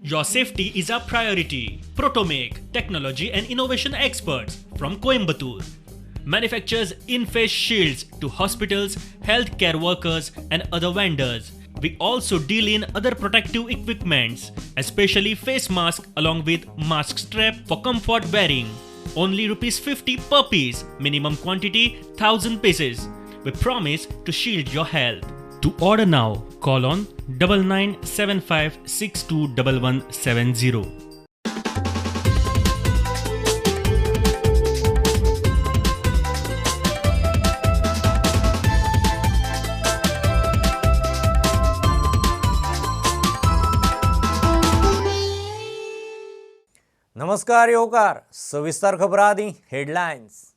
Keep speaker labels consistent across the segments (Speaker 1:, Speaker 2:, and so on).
Speaker 1: Your safety is our priority. Protomake, technology and innovation experts from Coimbatore, manufactures in-face shields to hospitals, healthcare workers and other vendors. We also deal in other protective equipments, especially face mask along with mask strap for comfort wearing. Only rupees 50 per piece, minimum quantity 1000 pieces. We promise to shield your health. To order now, call on 9975621170.
Speaker 2: नमस्कार येवकार सविस्तर खबरां आदी headlines.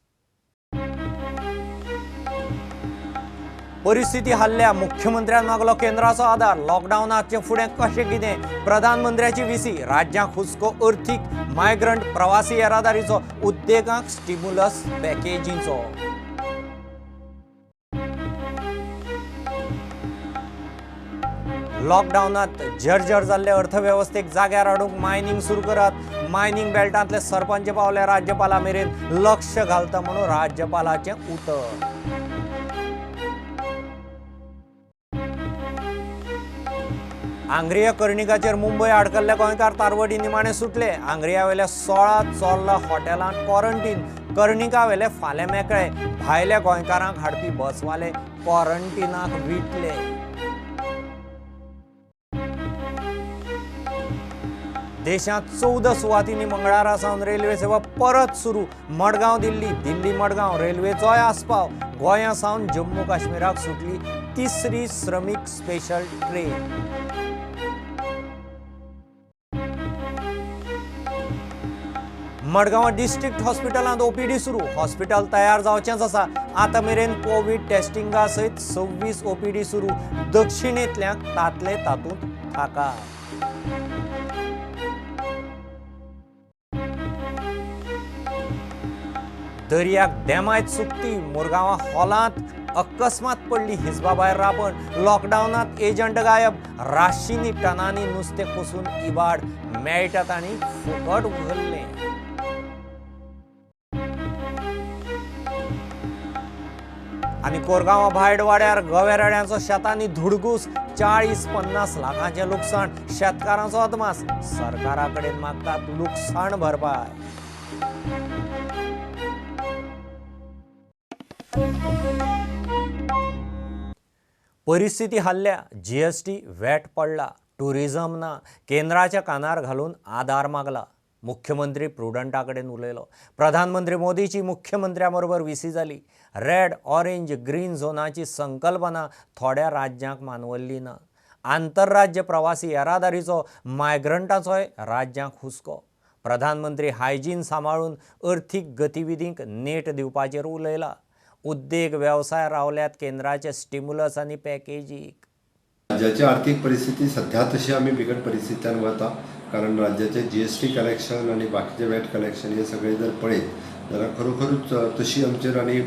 Speaker 2: परिस्थिती हल्ल्या मुख्यमंत्र्यान मागलो केंद्राचो आदार. लॉकडावनाचे फुडें कशें कितें प्रधानमंत्र्याची विसी. राज्यांक हुस्को अर्थीक मायग्रंट प्रवासी येरादारीचो, उद्देगांक स्टिम्युलस पॅकेजीचो. लॉकडावनात जर्जर जाल्ले अर्थवेवस्थेक जाग्यार हाडूंक मायनिंग सुरू करात. मायनिंग बेल्टांतले सरपंच पावले राज्यपाला मेरेन लक्ष घालता म्हणून राज्यपालाचें उतर. आंग्रिया कर्णिकाचेर मुंबय आडकल्ले गोंयकार तारवडी निमाणे सुटले. आंग्रिया वयल्या 16 चोर्ला हॉटेलांत क्वॉरंटीन. कर्णिका वेले फाल्यां मेकळे. भायल्या गोंयकारांक हाडपी बसवाले क्वॉरंटिनाक विटले. देशांत 14 सुवातींनी मंगळारा सावन रेल्वे सेवा परत सुरू. मडगांव दिल्ली, दिल्ली मडगांव रेल्वेचोय आस्पाव. गोंया सावन जम्मू काश्मीराक सुटली तिसरी श्रमीक स्पेशल ट्रेन. मडगांव डिस्ट्रिक्ट हॉस्पिटलांत ओपीडी सुरू. हॉस्पिटल तयार जावचेंच आसा. आतां मेरेन कोवीड टेस्टिंगा सयत 26 ओपीडी सुरू. दक्षिणेंतल्यांक तातले तातूंत थाका. दर्याक देमायत सुकती. मुरगांवा हॉलांत अकस्मात पडली हिजबा भायर रापण. लॉकडावनांत एजंट गायब. राशींनी टनांनी नुस्तें कोसून इबाड मेळटा तांणी फुकट उखल्लें. आनी कोरगांवा भायडवाड्यार गवे रेड्यांचो शेतांनी धुडगूस. 40-50 लाखांचें लुकसाण. शेतकारांचो अदमास. सरकारा कडेन मागतात लुकसाण भरपाय. परिस्थिती हल्ल्या. जीएसटी वेट पडला, टुरिझम ना. केंद्राच्या कानार घालून आदार मागला. मुख्यमंत्री प्रुडंटा कडेन उलयलो. प्रधानमंत्री मोदीची मुख्यमंत्र्या बरोबर विसी जाली. रेड ऑरेंज ग्रीन झोनाची संकल्पना थोड्या राज्यांक मानवल्ली ना. आंतरराज्य प्रवासी येरादारीचो, मायग्रंटाचोय राज्यांक हुस्को. प्रधानमंत्री हायजीन सांबाळून अर्थीक गतिविधींक नेट दिवपाचेर उलयला. उद्देग वेवसाय रावल्यात केंद्राचे स्टिम्युलस आनी पॅकेजीक.
Speaker 3: राज्याची आर्थिक परिस्थिती सध्या तशी आमी बिकट परिस्थितीन वता, कारण राज्याचे जीएसटी कलेक्शन आनी बाकीचे वॅट कलेक्शन हे सगळे जर पळयत जाल्यार खरोखरूच तशी आमचेर आनी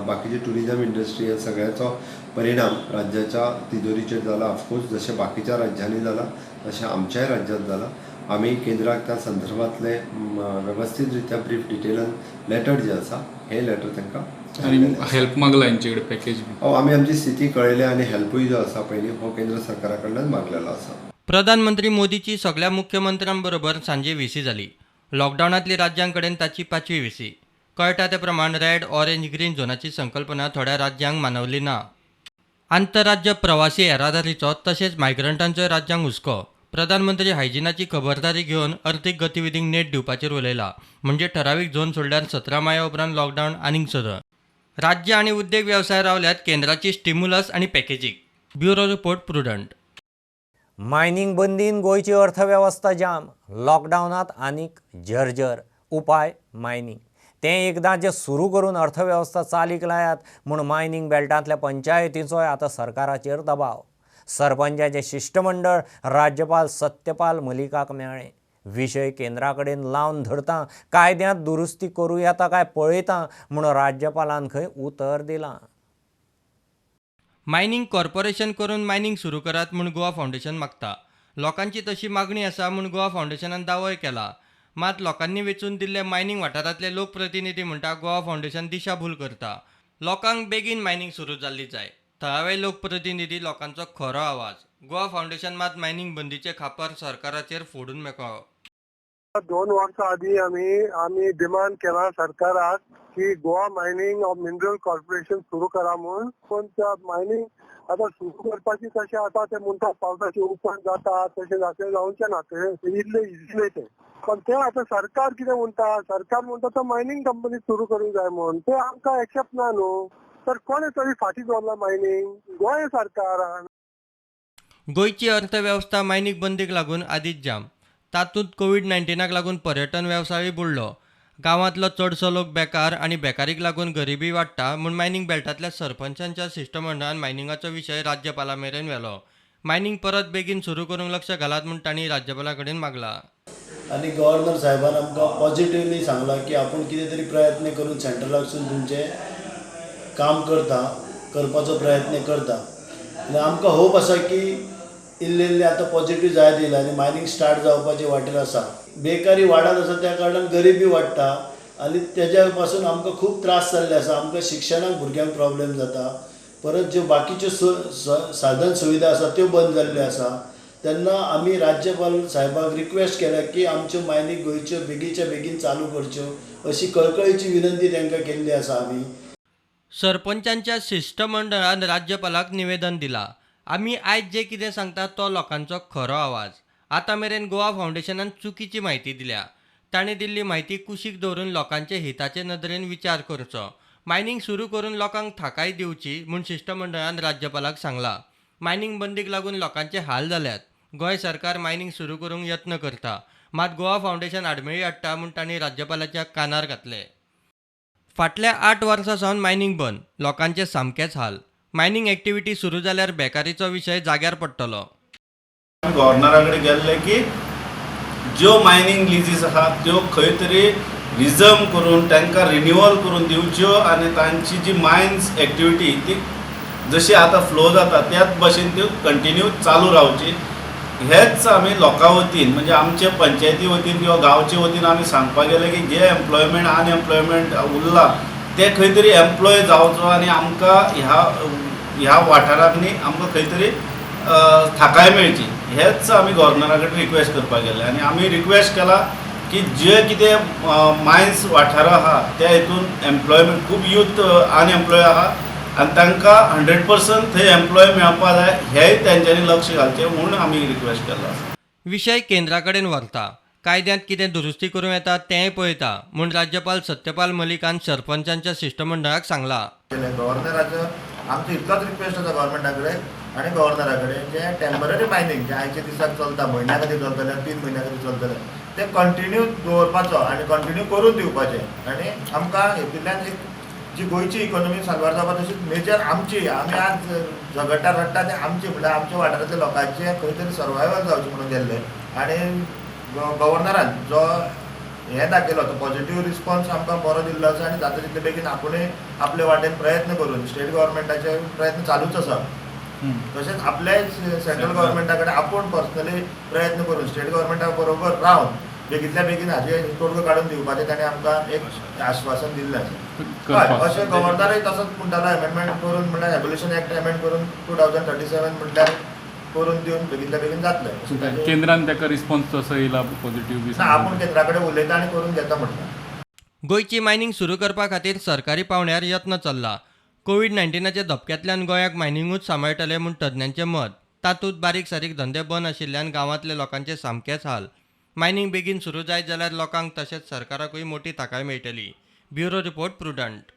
Speaker 3: बाकीचे टुरिजम इंडस्ट्री ह्या सगळ्याचो परिणाम राज्याच्या तिजोरीचेर जाला. ऑफकोर्स जशें बाकीच्या राज्यांनी जाला तशें आमच्याय राज्यांत जाला. आमी केंद्राक त्या संदर्भातले वेवस्थीत रित्या ब्रीफ डिटेलान लेटर जे आसा हे लेटर तांकां
Speaker 4: आनी हेल्प मागला हेंचे कडेन पॅकेज बी.
Speaker 3: आमी आमची स्थिती कळयल्या आनी हेल्पूय जो आसा पयलीं हो केंद्र सरकारा कडल्यान मागलेलो आसा.
Speaker 5: प्रधानमंत्री मोदीची सगळ्या मुख्यमंत्र्यांबरोबर सांजे व्हीसी जाली. लॉकडावनांतली राज्यांकडेन ताची 5वी व्हीसी. कळटा ते प्रमाण रेड ऑरेंज ग्रीन झोनाची संकल्पना थोड्या राज्यांक मानवली ना. आंतरराज्य प्रवासी येरादारीचो तशेंच मायग्रंटांचोय राज्यांक हुस्को. प्रधानमंत्री हायजिनाची खबरदारी घेवन अर्थीक गतिविधींक नेट दिवपाचेर उलयला. म्हणजे ठरावीक झोन सोडल्यार 17 माया उपरांत लॉकडावन आनीक सदळ. राज्य आनी उद्देग वेवसाय रावल्यात केंद्राची स्टिम्युलस आनी पॅकेजीक. Bureau report, Prudent.
Speaker 2: Mining बंदीन गोंयची अर्थवेवस्था जाम. लॉकडावनांत आनीक जर्जर. उपाय मायनिंग. तें एकदां जे सुरू करून अर्थवेवस्था चालीक लायात म्हूण मायनिंग बेल्टांतल्या पंचायतींचोय आतां सरकाराचेर दबाव. सरपंचाचें शिश्टमंडळ राज्यपाल सत्यपाल मलिकाक मेळ्ळें. विशय केंद्रा कडेन लावन धरता, कायद्यांत दुरुस्ती करूं येता काय पळयता म्हूण राज्यपालान खंय उतर दिलां.
Speaker 5: मायनिंग कॉर्पोरेशन करून मायनिंग सुरू करात म्हूण गोवा फावंडेशन मागता. लोकांची तशी मागणी आसा म्हूण गोवा फावंडेशनान दावोय केला. मात लोकांनी वेंचून दिल्ले मायनिंग वाठारांतले लोकप्रतिनिधी म्हणटा गोवा फावंडेशन दिशाभूल करता. लोकांक बेगीन मायनिंग सुरू जाल्ली जाय. थळावे लोकप्रतिनिधी लोकांचो खरो आवाज. गोवा फावंडेशन मात मायनिंग बंदीचे खापर सरकाराचेर फोडून मेकळो.
Speaker 6: 2 वर्सां आदी आमी डिमांड केला सरकाराक की Goa mining of mineral corporation सुरू करा म्हूण. पूण त्या मायनिंग आतां सुरू करपाची कशें आतां ते म्हणटा पावसाचे उपरांत जाता तशें जातलें जावचें ना, ते इल्लें इजिलें तें. पण ते आतां सरकार कितें म्हणटा, सरकार म्हणटा तो मायनिंग कंपनी सुरू करूंक जाय म्हूण, ते आमकां एक्सेप्ट ना न्हू. तर कोणें तरी फाटीं दवरला मायनिंग, गोंय सरकारान.
Speaker 5: गोंयची अर्थवेवस्था मायनिंग बंदीक लागून आदींच जाम. तातूंत कोवीड-19 लागून पर्यटन वेवसायूय बुडलो. गांवांतलो चडसो लोक बेकार आनी बेकारीक लागून गरिबी वाडटा म्हूण मायनिंग बेल्टांतल्या सरपंचांच्या शिश्टमंडळान मायनिंगाचो विशय राज्यपाला मेरेन व्हेलो. मायनिंग परत बेगीन सुरू करूंक लक्ष घालात म्हूण तांणी राज्यपाला कडेन मागला.
Speaker 7: आनी गव्हर्नर साहेबान आमकां पॉझिटिवली सांगलां की आपूण कितें तरी प्रयत्न करून सेंट्रलाकसून तुमचें काम करता, करपाचो प्रयत्न करता. आनी आमकां होप आसा की इल्ले इल्ले आतां पॉझिटिव्ह जायत येयला आनी मायनिंग स्टार्ट जावपाचे वाटेर आसा. बेकारी वाडत आसा त्या कारणान गरिबी वाडटा आनी तेज्या पासून आमकां खूब त्रास जाल्ले आसा. आमकां शिक्षणाक भुरग्यांक प्रॉब्लेम जाता, परत ज्यो बाकीच्यो साधन सुविधा आसा त्यो बंद जाल्ल्यो आसा. तेन्ना आमी राज्यपाल साहेबाक रिक्वेस्ट केल्या की आमच्यो मायनिंग गोंयच्यो बेगीच्या बेगीन चालू करच्यो अशी कळकळीची विनंती तांकां केल्ली आसा. आमी
Speaker 5: सरपंचांच्या शिश्टमंडळान राज्यपालाक निवेदन दिलां. आमी आयज जे कितें सांगता तो लोकांचो खरो आवाज. आतां मेरेन गोवा फावंडेशनान चुकीची म्हायती दिल्या. ताणें दिल्ली म्हायती कुशीक दवरून लोकांचे हिताचे नदरेन विचार करचो. मायनिंग सुरू करून लोकांक थाकाय दिवची म्हूण शिश्टमंडळान राज्यपालाक सांगलां. मायनिंग बंदीक लागून लोकांचे हाल जाल्यात. गोंय सरकार मायनिंग सुरू करूंक यत्न करता, मात गोवा फावंडेशन आडमेळी हाडटा म्हूण तांणी राज्यपालाच्या कानार घातले. फाटल्या 8 वर्सां सावन मायनिंग बंद, लोकांचे सामकेच हाल. मायनिंग एक्टिविटी सुरू जाल्यार बेकारीचो विशय जाग्यार पडटलो.
Speaker 8: गव्हर्नरा कडेन गेल्ले की ज्यो मायनिंग लिजीस आहा त्यो खंय तरी रिजर्व करून तांकां रिन्युअल करून दिवच्यो आनी तांची जी मायन्स एक्टिविटी ती जशी आतां फ्लो जाता त्याच भशेन त्यो कंटिन्यू चालू रावची. हेच आमी लोकां वतीन म्हणजे आमचे पंचायती वतीन किंवा गांवचे वतीन आमी सांगपाक गेले की जे एम्प्लॉयमेंट अनएम्प्लॉयमेंट उरला ते खंय तरी एम्प्लॉय जावचो आनी आमकां ह्या ह्या वाठारांनी आमकां खंय तरी थाकाय मेळची. हेच आमी गव्हर्नरा कडेन रिक्वेस्ट करपाक गेले आनी आमी रिक्वेस्ट केला की जे कितें मायन्स वाठार आहा त्या हितून एम्प्लॉयमेंट खूब यूथ अनएम्प्लॉय आहा आनी तांकां 100% थंय एम्प्लॉय मेळपा जाय हेंय तेंच्यांनी लक्ष घालचें म्हूण आमी रिक्वेस्ट केला.
Speaker 5: विशय केंद्रा कडेन व्हरता, कायद्यांत कितें दुरुस्ती करूं येता तेंय पळयता म्हूण राज्यपाल सत्यपाल मलिकान सरपंचांच्या शिश्टमंडळाक सांगलां.
Speaker 9: गव्हर्नराचो आमचो इतलोच रिक्वेस्ट आसा गव्हर्मेंटा कडेन आनी गव्हर्नरा कडेन जे टेम्पररी मायनिंग जे आयच्या दिसाक चलता, म्हयन्या खातीर चलतलें, 3 म्हयन्या खातीर चलतलें, तें कंटिन्यू दवरपाचो आनी कंटिन्यू करून दिवपाचें. आनी आमकां हेतूंतल्यान एक जी गोंयची इकॉनॉमी साल्वार जावपा तशीच मेजर आमची, आमी आज झगडटा रडटा ते आमची म्हणल्यार आमच्या वाठारांतल्या लोकांचें खंय तरी सर्वायवल जावचें म्हणून गेल्लें. आनी गव्हर्नरान जो हें दाखयलो तो पॉझिटिव्ह रिस्पॉन्स आमकां बरो दिल्लो आसा आनी जाता तितले बेगीन आपुणूय आपले वाटेन प्रयत्न करून स्टेट गव्हर्मेंटाचे प्रयत्न चालूच आसा, तशेंच आपले सेंट्रल गव्हर्मेंटा कडेन आपूण पर्सनली प्रयत्न करून स्टेट गव्हर्मेंटा बरोबर रावन बेगींतल्या बेगीन हाजें तोडगो काडून दिवपाचें ताणें आमकां एक आश्वासन दिल्लें आसा. हय, अशें गव्हर्नरय तसोच म्हणटालो एमेंडमेंट करून, म्हणल्यार एबोल्युशन एक्ट एमेंड करून 2037 म्हणल्यार करून दिवन बेगींतल्या बेगीन जातलें.
Speaker 4: केंद्रान ताका रिस्पॉन्स तसो येयला पॉझिटिव्ह बी
Speaker 9: ना, आपूण केंद्रा कडेन उलयता आनी करून घेता म्हटलें.
Speaker 5: गोंयची मायनिंग सुरू करपा खातीर सरकारी पांवड्यार यत्न चल्ला. कोवीड-19च्या धपक्यांतल्यान गोंयाक मायनिंगूच सांबाळटलें म्हूण तज्ञांचें मत. तातूंत बारीक सारीक धंदे बंद आशिल्ल्यान गांवांतल्या लोकांचे सामकेच हाल. मायनिंग बेगीन सुरू जायत जाल्यार लोकांक तशेंच सरकाराकूय मोटी थाकाय मेळटली. Bureau report, Prudent.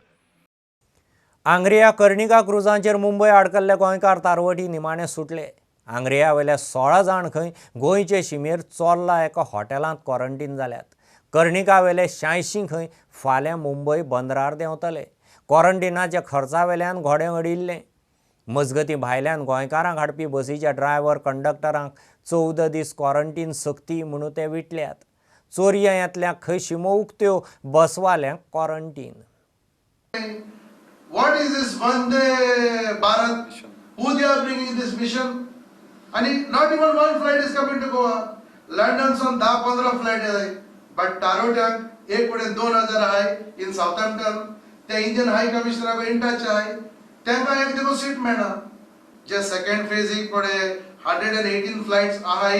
Speaker 2: Angriya Karnika क्रुजांचेर Mumbai आडकल्ले गोंयकार तारवटी निमाणे सुटले. आंग्रिया वयल्या 16 जाण खंय गोंयचे शिमेर चोर्ला एका हॉटेलांत क्वॉरंटीन जाल्यात. कर्णिका वयले 86 खंय फाल्यां मुंबय बंदरार देंवतले. क्वॉरंटिनाच्या खर्चा वेल्यान घोडें अडिल्लें. मजगतीं भायल्यान गोंयकारांक हाडपी बसीच्या ड्रायव्हर कंडक्टरांक 14 दीस क्वॉरंटीन सक्ती म्हणून ते विटल्यात. चोरयेंतल्या खंय शिमो उक्त्यो, बसवाल्यांक quarantine.
Speaker 10: What is this Vande Bharat? Who they are bringing this mission? आनी not even one flight is coming to Goa. London सावन 10-15 फ्लायट येताय, बट तारोट्यांक एक कडेन 2000 आहाय इन सावथॅम्पटन. ते इंडियन हाय कमिशनरा इन टच आहाय, तांकां एक देखून सीट मेळना. जे सेकंड फेजीक पळय 118 फ्लायट्स आहाय,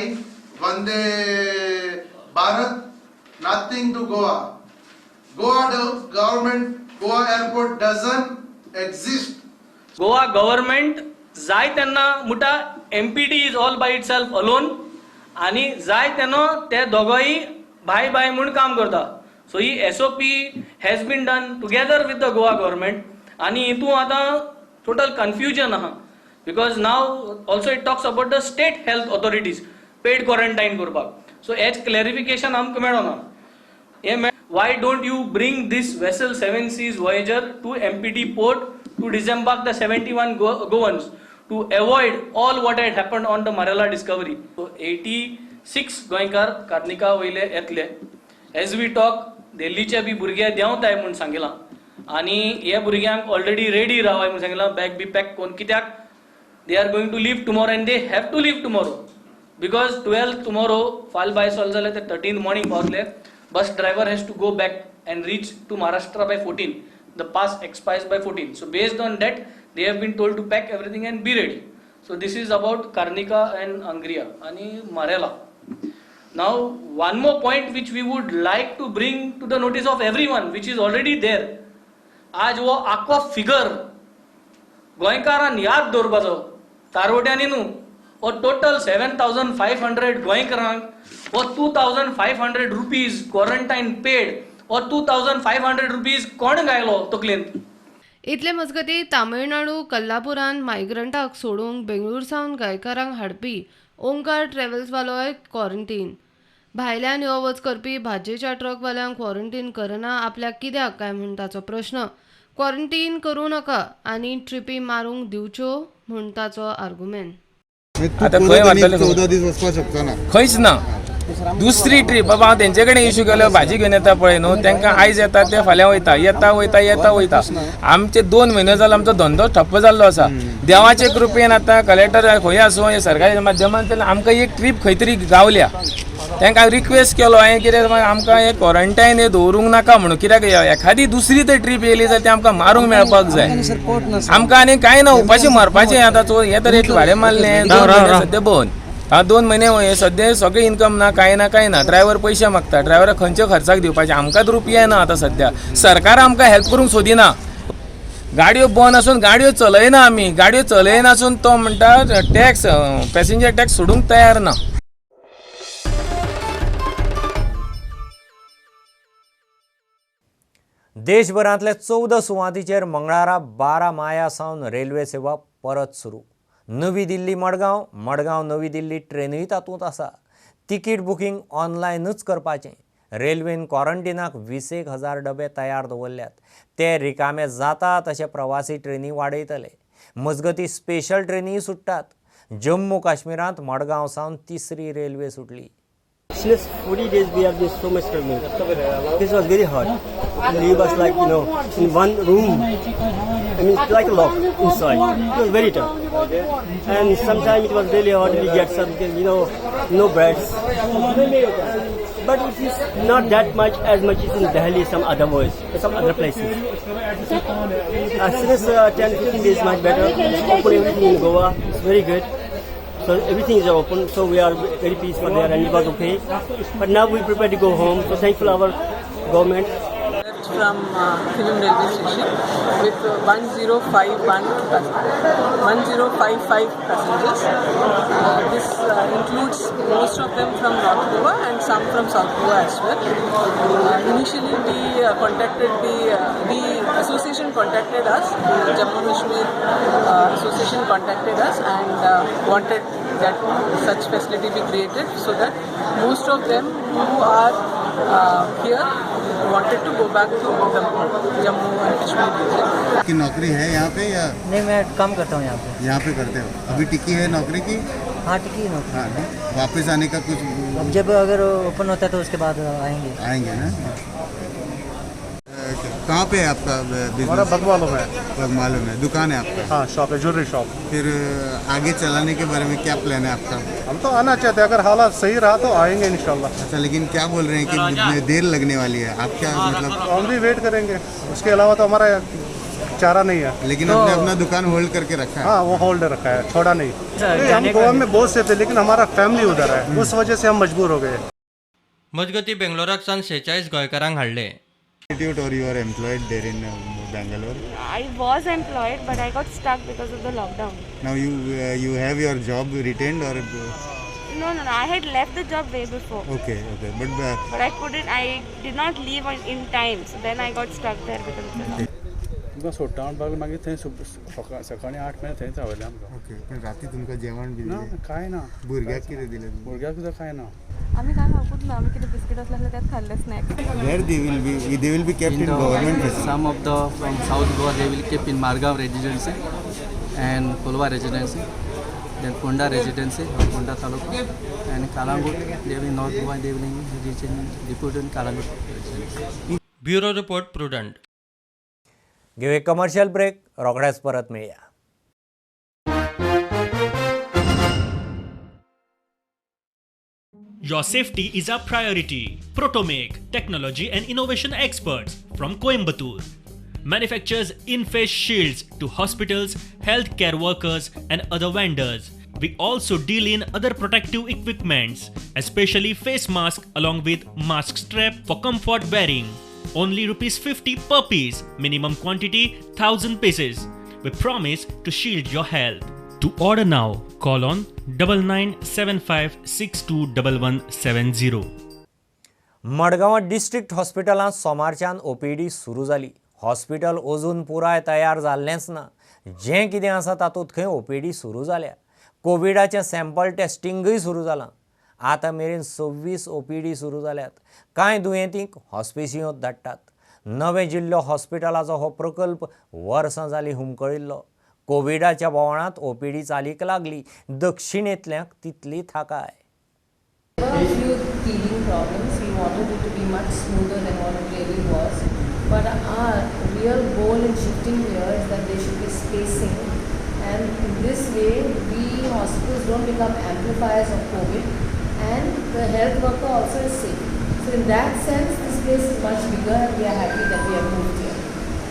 Speaker 10: Vande Bharat, nothing to Goa. Goa government, Goa airport doesn't exist.
Speaker 11: Goa government जाय तेन्ना म्हणटा MPT is all by itself alone, आनी जाय तेन्ना ते दोगोय भाय भाय म्हूण काम करता. So he SOP has been done together with the Goa government. आनी हितून आतां टोटल कन्फ्युजन आहा, because now also it talks about the state health authorities paid quarantine करपाक. सो हेच क्लॅरिफिकेशन आमकां मेळना. हे why don't you bring this vessel 7 Seas Voyager to MPT port to disembark the 71 Goans to avoid all what had happened on the Marella Discovery. So 86 गोंयकार कार्निका वयले येतले. As we talk दिल्लीचे बी भुरगे देंवताय म्हूण सांगिलां, आनी हे भुरग्यांक ऑलरेडी रेडी रावाय म्हूण सांगिलां, बॅग बी पॅक करून, कित्याक they are going to leave tomorrow and they have to leave tomorrow because 12 tomorrow फाल बाय सोल जाल्यार ते 13 मॉर्निंग पावतले. Bus driver has to go back and reach to Maharashtra by 14. The pass expires by 14. So based on that, they have been told to pack everything and be ready. So this is about Karnika and Angria and Marella. Now one more point which we would like to bring to the notice of everyone, which is already there. आज वो आखो figure गोंयकारान याद दवरपाचो, तारवट्यांनी न्हू, हो total 7500 गोंयकारांक हो 2500 rupees quarantine पेड, हो 2500 रुपीज कोण घायलो तकलेन.
Speaker 12: इतले मजगती तामिळनाडू कल्लापुरान मायग्रंटाक सोडूंक बेंगळूर सावन गोंयकारांक हाडपी ओंकार ट्रॅव्हल्सवालोय क्वॉरंटीन. भायल्यान यो वच करपी भाजयेच्या ट्रकवाल्यांक क्वॉरंटीन करना आपल्याक कित्याक काय म्हूण ताचो प्रश्न. क्वॉरंटीन करूं नाका आनी ट्रिपी मारूंक दिवच्यो म्हूण ताचो आर्गुमेंट.
Speaker 13: आतां खंय वतले?
Speaker 14: 14 दीस वचपाक शकचो ना,
Speaker 13: खंयच ना. दुसरी ट्रीप बाबा हांव तेंचे कडेन इशू केलो, भाजी घेवन येता पळय न्हू, तांकां आयज येता ते फाल्यां वयता, येता वयता येता वयता. आमचे 2 म्हयने जाले आमचो धंदो ठप्प जाल्लो आसा. देवाचे कृपेन आतां कलेक्टर खंय आसूं हे सरकारी माध्यमांतल्यान आमकां एक ट्रीप खंय तरी गावल्या. तांकां रिक्वेस्ट केलो हांवें कितें आमकां हें क्वॉरंटायन हें दवरूंक नाका म्हणून, कित्याक एखादी दुसरी तर ट्रीप येयली जाल्यार ती आमकां मारूंक मेळपाक जाय. आमकां आनी कांय ना, उपाशी मरपाचें आतां. हें तर एक भाडें मारलें, 2 म्हयने सद्या बंद, 2 म्हयने हे सद्या सगळें इनकम ना, कांय ना कांय ना. ड्रायव्हर पयशे मागता, ड्रायव्हराक खंयच्या खर्चाक दिवपाचें, आमकांच रुपया ना आतां सद्या. सरकार आमकां हेल्प करूंक सोदिना. गाडयो बंद आसून गाडयो चलयना आमी, गाडयो चलयनासून तो म्हणटा टॅक्स, पॅसेंजर टॅक्स सोडूंक तयार ना.
Speaker 2: देशभरांतल्या 14 सुवातींचेर मंगळारा 12 माया सावन रेल्वे सेवा परत सुरू. नवी दिल्ली मडगांव, मडगांव नवी दिल्ली ट्रेनूय तातूंत आसा. तिकीट बुकींग ऑनलायनूच करपाचें. रेल्वेन क्वॉरंटिनाक 20,000 डबे तयार दवरल्यात, ते रिकामे जाता तशे प्रवासी ट्रेनी वाडयतले. मजगती स्पेशल ट्रेनीय सुट्टात. जम्मू काश्मीरांत मडगांव सावन तिसरी रेल्वे सुटली.
Speaker 15: Since 40 days we have been so much struggling. This was very hard. Leave us like, you know, in one room. I mean, it's like a lock inside. It was very tough. And sometimes it was really hard to get something, you know, no breads. But it is not that much as much as in Delhi, some other words, some other places. Since 10-15 days much better. It's open everything in Goa. It's very good. So everything is open, so we are very peaceful there and it was okay. But now we prepare to go home, so thankful our government.
Speaker 16: From Philim railway station with 1055 passengers. This includes most of them from North Goa and some from South Goa as well. Initially we contacted the association contacted us, the Jammu and Kashmir association contacted us and wanted that such facility be created so that most of them who are here wanted to go back to Jammu and Kashmir region.
Speaker 14: की नौकरी है यहाँ pay या
Speaker 17: नहीं? मैं काम करता हूँ यहाँ पे.
Speaker 14: यहाँ पे करते हो? अभी टिकी है नौकरी की?
Speaker 17: हाँ, टिकी है नौकरी.
Speaker 14: हाँ, वापस आने का कुछ?
Speaker 17: अब जब अगर ओपन होता है तो उसके बाद आएंगे.
Speaker 14: आएंगे ना? कहाँ पे है आपका बिजनेस?
Speaker 18: हमारा बगमालों में।
Speaker 14: बगमालों में दुकान है आपका?
Speaker 18: हाँ, शॉप है, ज्वेलरी शॉप।
Speaker 14: फिर आगे चलाने के बारे में क्या प्लान है आपका?
Speaker 18: हम तो आना चाहते हैं, अगर हालात सही रहा तो आएंगे इंशाल्लाह।
Speaker 14: अच्छा, लेकिन क्या बोल रहे हैं कि देर लगने वाली है, आप क्या मतलब?
Speaker 18: हम भी वेट करेंगे, उसके अलावा तो हमारा चारा नहीं है।
Speaker 14: लेकिन आपने अपना दुकान होल्ड करके रखा है?
Speaker 18: हाँ, वो होल्ड रखा है, छोड़ा नहीं। हम गोवा में बहुत से थे, लेकिन हमारा फैमिली उधर है, उस वजह से हम मजबूर हो गए।
Speaker 5: मजगतीं बेंगलोराक सावन 46 गोंयकारांक हाडले।
Speaker 14: Or you are employed there in Bangalore?
Speaker 19: I was employed, but I got stuck because of the lockdown.
Speaker 14: Now you have your job retained or?
Speaker 19: No, no, no. I had left the job way before.
Speaker 14: Okay, okay,
Speaker 19: but I couldn't. I did not leave in time, so then I got stuck there because of the lockdown.
Speaker 20: तुमकां सोडटा म्हणपाक मागीर थंय सकाळीं 8 मेरेन थंयच रावयलें आमकां।
Speaker 14: Okay, पण राती तुमकां जेवण बी
Speaker 20: ना, कांय ना।
Speaker 14: भुरग्याक कितें दिलें?
Speaker 20: भुरग्याक सुद्दां कांय ना।
Speaker 19: आमी काय खावकूच ना, आमी कितें बिस्कीट आसलें जाल्यार तेंच खाल्लें snacks.
Speaker 14: Where they will be kept in government facility?
Speaker 21: Some of the from South Goa they will keep in Margao residency and Kolwa residency, then Ponda residency, Ponda taluka, and Kalangut they will North Goa they will depute in Kalangut residency.
Speaker 5: Bureau report, Prudent.
Speaker 2: घेऊ एक commercial break, रोखडेच परत मेळया।
Speaker 1: Your safety is our priority. Protomech, technology and innovation experts from Coimbatore, manufactures in-face shields to hospitals, healthcare workers and other vendors. We also deal in other protective equipments, especially face mask along with mask strap for comfort wearing. Only ₹50 per piece, minimum quantity 1000 pieces. We promise to shield your health. To order now, call on 9975621170.
Speaker 2: Madgaon district हॉस्पिटलांत सोमारच्यान OPD सुरू जाली। Hospital अजून पुराय तयार जाल्लेंच ना, जें कितें आसा तातूंत खंय ओपीडी सुरू जाल्या। कोविडाचें सॅम्पल टेस्टिंगूय सुरू जालां। आतां मेरेन 26 ओपीडी सुरू जाल्यात। कांय दुयेंतींक हॉस्पिसियोंत धाडटात। नवें जिल्लो हॉस्पिटलाचो हो प्रकल्प वर्सां जालीं हुमकळिल्लो। कोविडाच्या बोवाळांत ओपीडी चालीक लागली। दक्षिणेंतल्यांक तितली थाकाय।
Speaker 22: There were a few teething problems. We wanted it to be much smoother than what it really was. But our real goal in shifting here is that there should be spacing, and in this way we hospitals don't become amplifiers of COVID, and the health worker also is safe. So in that sense, this place is much bigger, and we are happy that we have moved here.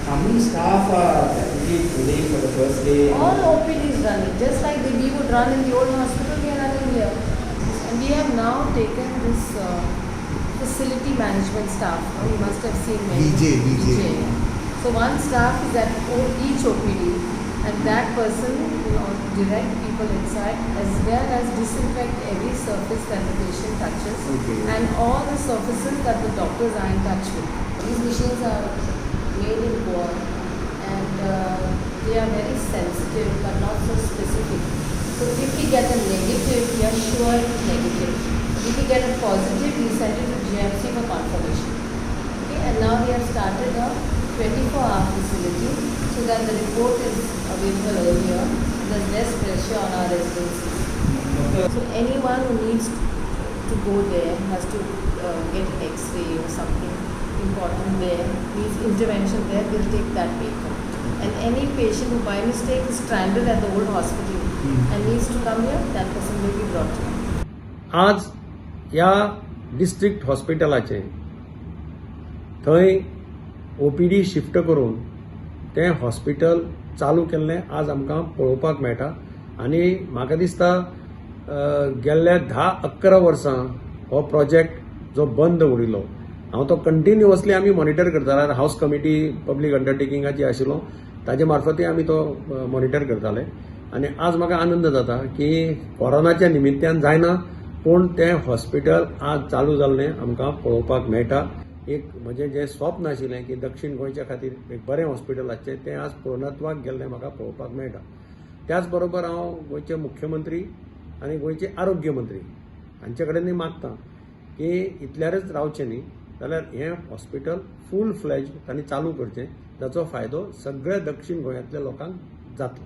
Speaker 23: How many staff are faculty today for the first day?
Speaker 22: All OPD is running, just like we would run in the old hospital, we are running here. And we have now taken this facility management staff. You must have seen many.
Speaker 14: VJ.
Speaker 22: So one staff is at each OPD, and that person will direct people inside as well as disinfect every surface that the patient touches,
Speaker 14: okay,
Speaker 22: and all the surfaces that the doctors are in touch with. These machines are made in Goa, and they are very sensitive but not so specific. So if we get a negative, we are sure it's negative. If we get a positive, we send it to GMC for confirmation. Okay, and now we have started a 24-hour facility so that the report is available earlier. There's less pressure on our residencies. So anyone who needs to go there has to get an X-ray or something important there, needs intervention there, we'll take that vehicle. And any patient who by mistake is stranded at the old hospital and needs to come here, that person will be brought here.
Speaker 24: आज ह्या district हॉस्पिटलाचे थंय OPD shift करून तें hospital चालू केल्लें आज आमकां पळोवपाक मेळटा. आनी म्हाका दिसता गेल्ल्या 10-11 वर्सां हो प्रोजेक्ट जो बंद उरिल्लो, हांव तो कंटिन्युअसली आमी मॉनिटर करताले. हावस कमिटी पब्लीक अंडरटेकिंगाची आशिल्लो, ताजे मार्फतूय आमी तो मॉनिटर करताले. आनी आज म्हाका आनंद जाता की कोरोनाच्या निमित्यान जायना पूण तें हॉस्पिटल आज चालू जाल्लें आमकां पळोवपाक मेळटा. एक म्हजें जें स्वप्न आशिल्लें की दक्षिण गोंयच्या खातीर एक बरें हॉस्पिटल आसचें, तें आज पूर्णत्वाक गेल्लें म्हाका पळोवपाक मेळटा. त्याच बरोबर हांव गोंयचे मुख्यमंत्री आनी गोंयचे आरोग्य मंत्री हांचे कडेनूय मागता की इतल्यारच रावचें न्ही, जाल्यार हें हॉस्पिटल फूल फ्लॅज तांणी चालू करचें, जाचो फायदो सगळ्या दक्षिण गोंयांतल्या लोकांक जातलो.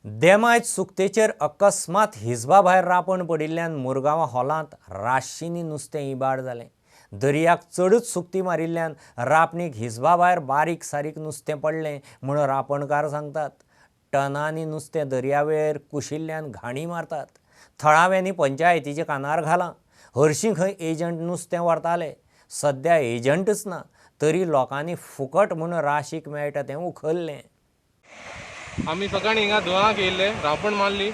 Speaker 2: देमायत सुकतेचेर अकस्मात हिजबा भायर रापण पडिल्ल्यान मुरगांवां हॉलांत राशींनी नुस्तें इबाड जालें. दर्याक चडूच सुकती मारिल्ल्यान रापणीक हिजबा भायर बारीक सारीक नुस्तें पडलें म्हूण रापणकार सांगतात. टनांनी नुस्तें दर्यावेळेर कुशिल्ल्यान घाणी मारतात. थळाव्यांनी पंचायतीच्या कानार घालां. हरशीं खंय एजंट नुस्तें व्हरताले, सद्या एजंटच ना तरी लोकांनी फुकट म्हूण राशीक मेळटा तें उखल्लें.
Speaker 3: आमी सकाळीं हिंगा 2 येयल्ले, रांपण मारली,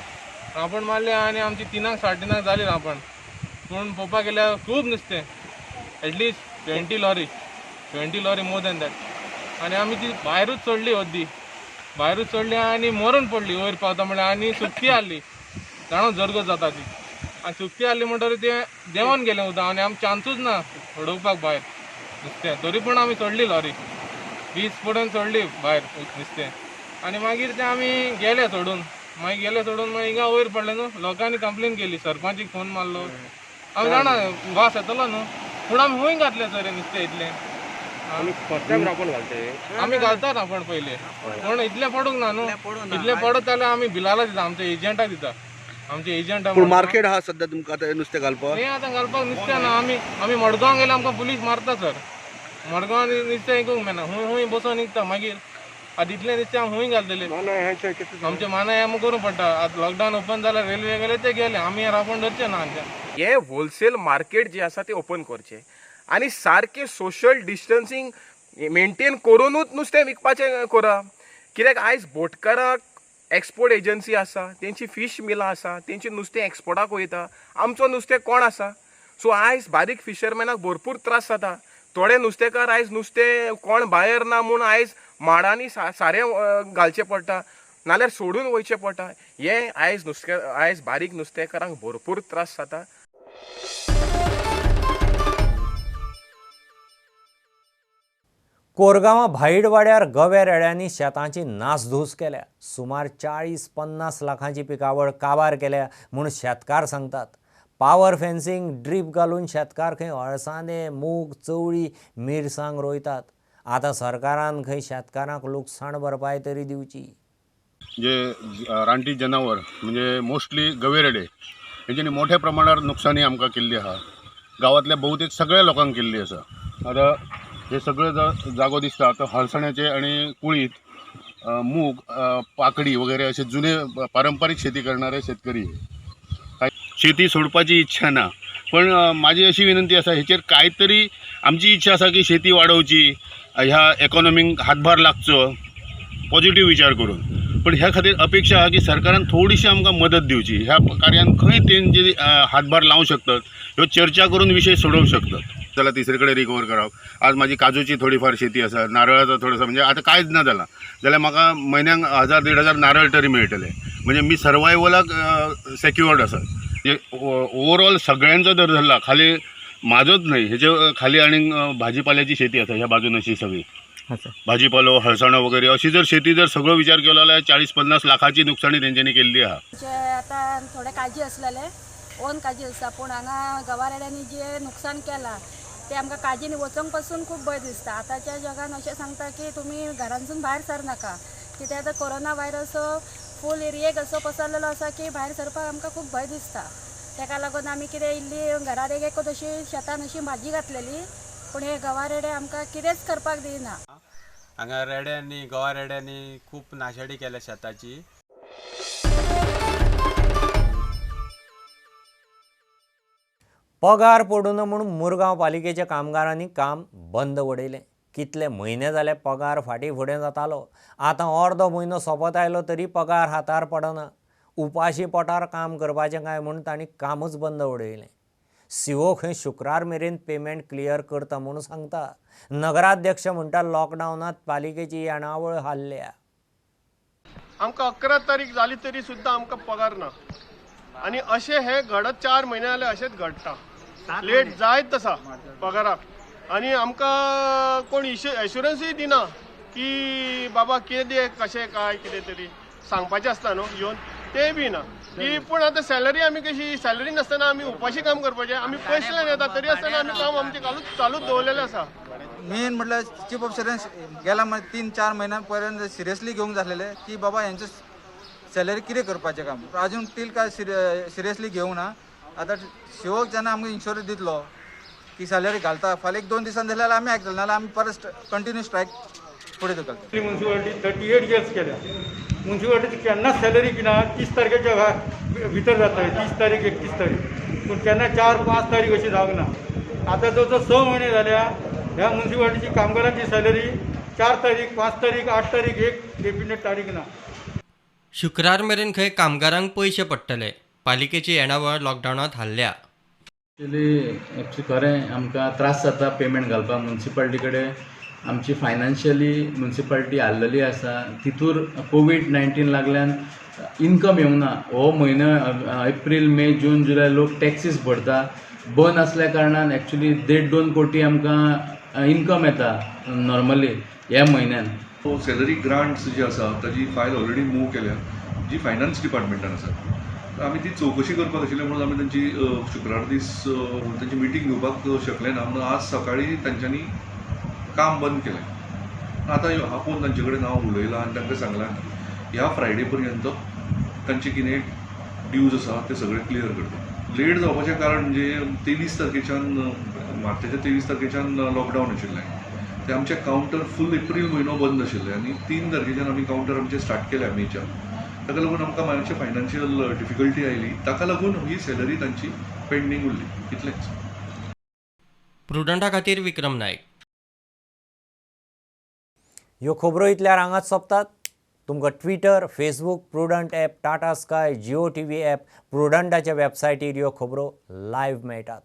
Speaker 3: रांपण मारली आनी आमची 3 साडे 3 जाली रांपण. पूण पळोवपाक गेल्यार खूब नुस्तें, at least 20 lorry, 20 lorry more than that. आनी आमी ती भायरूच सोडली, अद्दी भायरूच सोडली आनी मरून पडली वयर पावता म्हणल्यार. आनी सुकती आहली, जाणो जरगत जाता ती, आनी सुकती आहली म्हणटकीर तें देंवन गेलें उदक आनी आमी चान्सूच ना उडोवपाक भायर नुस्तें. तरी पूण आमी सोडली लॉरी, 20 पडून सोडली भायर नुस्तें. आनी मागीर ते आमी गेले सोडून, मागीर गेले सोडून मागीर हिंगा वयर पडले न्हू, लोकांनी कंप्लेन केली, सरपंचीक फोन मारलो. आमी जाणा वास येतलो न्हू, पूण आमी खंय घातले सर नुस्तें इतलें. आमी घालतात रांपण पयले, पूण इतलें पडूंक ना न्हू. इतलें पडत जाल्यार आमी बिलाला दिता, आमच्या एजंटाक दिता, आमचे एजंट.
Speaker 6: पूण मार्केट आहा सद्या तुमकां आतां नुस्तें घालपाक?
Speaker 3: हें आतां घालपाक नुस्तें ना. आमी आमी मडगांव गेल्यार आमकां पुलीस मारता सर. मडगांव नुस्तें विकूंक मेळना, खूंय खूंय बसोन विकता. मागीर आतां इतलें नुस्तें आमी खूंय घालतले? आमचे मानाय आमकां करूंक पडटा. आतां लॉकडावन ओपन जाल्यार रेल्वे गेले ते गेले, आमी रांपण धरचे ना.
Speaker 7: हे होलसेल मार्केट जे आसा ते ओपन करचें आनी सारकें सोशल डिस्टन्सींग मेंटेन करुनूच नुस्तें विकपाचें करा. कित्याक आयज बोटकाराक एक्सपोर्ट एजन्सी आसा, तेंची फीश मिलां आसा, तेंची नुस्तें एक्सपोर्टाक वयता, आमचो नुस्तें कोण आसा? सो आयज बारीक फिशरमॅनाक भरपूर त्रास जाता. थोडे नुस्तेकार आयज नुस्तें कोण भायर ना म्हूण आयज माडांनी सारें घालचें पडटा, नाल्यार सोडून वयचें पडटा. हें आयज नुस्ते आयज बारीक नुस्तेकारांक भरपूर त्रास जाता.
Speaker 2: कोरगांवां भाईडवाड्यार गवे रेड्यांनी शेतांची नासधूस केल्या. सुमार 40-50 लाखांची पिकावळ काबार केल्या म्हूण शेतकार सांगतात. पावर फेन्सिंग ड्रीप घालून शेतकार खंय अळसांदे, मूग, चवळी, मिरसांग रोयतात. आतां सरकारान खंय शेतकारांक लुकसाण भरपाय तरी दिवची.
Speaker 8: जे रानटी जनावर म्हणजे मोस्टली गवे रेडे हेंच्यांनी मोठ्या प्रमाणार नुकसानी आमकां केल्ली आहा. गांवांतल्या बहुतेक सगळ्या लोकांक केल्ली आसा. आतां हे सगळे जागो दिसता तो हळसण्याचे आनी कुळीत, मूग, पाकडी वगैरे असे जुने पारंपरिक शेती करणारे शेतकरी. शेती सोडपाची इच्छा ना, पण माझी अशी विनंती आसा हेचेर कांयतरी आमची इच्छा आसा की शेती वाडोवची, ह्या इकॉनॉमीक हातभार लागचो पॉझिटिव्ह विचार करून. पण ह्या खातीर अपेक्षा आहा की सरकारान थोडीशी आमकां मदत दिवची, ह्या कार्यान खंय तेंची हातभार लावंक शकतात, ह्यो चर्चा करून विशय सोडोवंक शकतात. जाल्यार तिसरे कडेन रिकवर करप. आज म्हाजी काजूची थोडी फार शेती आसा, नारळाचो थोडोसो, म्हणजे आतां कांयच ना जालां जाल्यार म्हाका म्हयन्याक 1000-1500 नारळ तरी मेळटले, म्हणजे मी सर्वायवलाक सेक्युअर्ड आसा. म्हणजे ओवरऑल सगळ्यांचो दर धरला, खाली म्हाजोच न्हय, हेजे खाली आनीक भाजीपाल्याची शेती आसा ह्या बाजून अशी सगळी भाजीपालो, हळसाणो वगैरे अशी जर शेती जर सगळो विचार केलो जाल्यार 40-50 लाखाची नुकसानी तेंच्यांनी केल्ली आहा.
Speaker 25: आतां थोडे काळजी आसलेले, ओन काळजी आसता, पूण हांगा गवारेड्यांनी जे नुकसान केलां ते आमकां काळजीन वचोंक पासून खूब भंय दिसता. आतांच्या जगान अशें सांगता की तुमी घरांतसून भायर सरनाका, कित्याक आतां कोरोना व्हायरस फूल एरियेक असो पसरलेलो आसा की भायर सरपाक आमकां खूब भंय दिसता. ताका लागून आमी कितें इल्ली घरार एक एकूच अशी शेतान अशी भाजी घातलेली, पूण हे गवारेडे आमकां कितेंच करपाक दिना.
Speaker 26: हांगा रेड्यांनी, गवा रेड्यांनी खूब नाशाडी केल्या शेताची.
Speaker 2: पगार पडूं ना म्हूण मुरगांव पालिकेच्या कामगारांनी काम बंद उडयलें. कितले म्हयने जाले पगार फाटीं फुडें जातालो. आतां अर्दो म्हयनो सोंपत आयलो तरी पगार हातार पडना. उपाशी पोटार काम करपाचें काय म्हूण तांणी कामच बंद उडयलें. सीओ खंय शुक्रार मेरेन पेमेंट क्लियर करता म्हूण सांगता. नगराध्यक्ष म्हणटा लॉकडावनांत पालिकेची येणावळ हाल्ल्या.
Speaker 27: आमकां 11 तारीख जाली तरी सुद्दां आमकां पगार ना, आनी अशें हे घडत 4 म्हयने जाले अशेंच घडटा, लेट जायत आसा पगाराक. आनी आमकां कोण एश्युरन्सूय दिना की बाबा कितें कशें काय कितें तरी सांगपाचें आसता न्हू येवन, तें बी ना की. पूण आतां सॅलरी आमी कशी, सॅलरी नासतना आमी उपाशी काम करपाचें, आमी पयसल्यान येता तरी आसतना आमी काम आमचें चालूच दवरलेलें आसा.
Speaker 28: मेन म्हटल्यार चीफ ऑफिसरान गेल्या 3-4 म्हयन्या पर्यंत सिरियसली घेवंक जालेलें की बाबा हेंचे
Speaker 4: सॅलरी कितें करपाचें काम अजून तील काय सिरियसली घेवंक ना. आतां शिवक जेन्ना आमकां इन्शुरन्स दितलो की सॅलरी घालता फाल्यां 1-2 दिसान जाल्यार आमी आयकतले, नाल्यार आमी परत कंटिन्यू स्ट्रायक फुडें धुकलतले.
Speaker 9: म्युन्सिपालिटी 38 इयर्स केल्या, म्युन्सिपालिटीची केन्नाच सॅलरी ना 30 तारखेच्या भितर जाता, 30 तारीख 31 तारीख, पूण केन्ना 4-5 तारीख अशी जावंक ना. आतां जवळ 6 म्हयने जाल्या ह्या म्युन्सिपालिटीची कामगारांची सॅलरी 4 तारीख 5 तारीख 8 तारीख एक डेफिनेट तारीख ना.
Speaker 5: शुक्रार मेरेन खंय कामगारांक पयशे पडटले. पालिकेची येणावळ लॉकडावनांत हाल्ल्या.
Speaker 10: एक्चुअली खरें आमकां त्रास जाता पेमेंट घालपाक म्युन्सिपालिटी कडेन. आमची फायनान्शियली म्युन्सिपालिटी हाल्लेली आसा, तितूर कोवीड-19 लागल्यान इनकम येवंक ना. हो म्हयनो एप्रील मे जून जुलय लोक टॅक्सीस भरता, बंद आसल्या कारणान एक्चुअली 1.5-2 कोटी आमकां इनकम येता नॉर्मली ह्या म्हयन्यान.
Speaker 11: सॅलरी ग्रांट्स जी आसा ताजी फायल ऑलरेडी मूव केल्या जी फायनान्स डिपार्टमेंटान आसा. आमी ती चवकशी करपाक आशिल्ली म्हणून आमी तांची शुक्रार दीस तांची मिटींग घेवपाक शकले ना, म्हणून आज सकाळी तांच्यांनी काम बंद केलें. आतां आपोवन तांचे कडेन हांव उलयलां आनी तांकां सांगलां की ह्या फ्रायडे पर्यंत तांचे कितें ड्यूज आसा ते सगळे क्लियर करता. लेट जावपाचें कारण म्हणजे 23 तारखेच्यान मार्चाच्या 23 तारखेच्यान लॉकडावन आशिल्लें, ते आमचे कावंटर फूल एप्रील म्हयनो बंद आशिल्ले आनी 3 तारखेच्यान आमी कावंटर आमचे स्टार्ट केल्या मेच्या. ताका लागून आमकां मातशें फायनान्शियल डिफिकल्टी आयली, ताका लागून ही सॅलरी तांची पेंडींग उरली, इतलेंच.
Speaker 5: प्रुडंटा खातीर विक्रम नायक.
Speaker 2: ह्यो खबरो इतल्यार हांगाच सोंपतात. तुमकां Twitter, Facebook, Prudent app, Tata Sky, Jio TV app, प्रुडंटाच्या वेबसायटीर ह्यो खबरो लायव्ह मेळटात.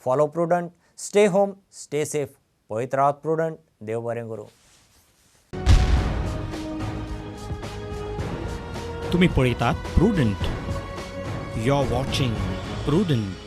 Speaker 2: Follow Prudent, stay home, stay safe. पळयत रावात प्रुडंट. देव बरें करूं.
Speaker 1: तुम्ही पळयतात Prudent. You are watching Prudent.